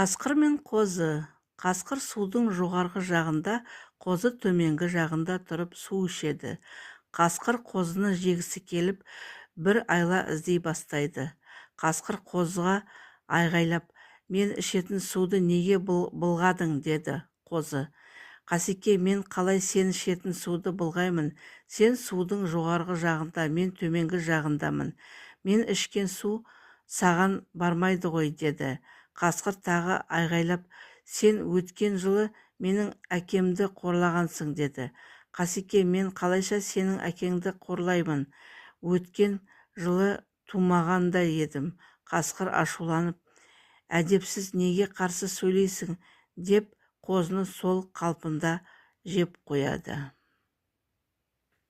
Қасқыр мен қозы. Қасқыр судың жоғарғы жағында, қозы төменгі жағында тұрып су ішеді. Қасқыр қозыны жегісі келіп, бір айла іздей бастайды. Қасқыр қозыға айғайлап: «Мен ішетін суды неге былғадың?» – деді. Қозы: «Қасеке, мен қалай сен ішетін суды былғаймын? Сен судың жоғарғы жағында, мен төменгі жағындамын. Мен ішкен су саған бармайды ғой», – деді. Қасқыр тағы айғайлап: «Сен өткен жылы менің әкемді қорлағансың», – деді. «Қасеке, мен қалайша сенің әкеңді қорлаймын? Өткен жылы тумаған да едім». Қасқыр ашуланып: «Әдепсіз, неге қарсы сөйлейсің?» – деп, қозыны сол қалпында жеп қояды.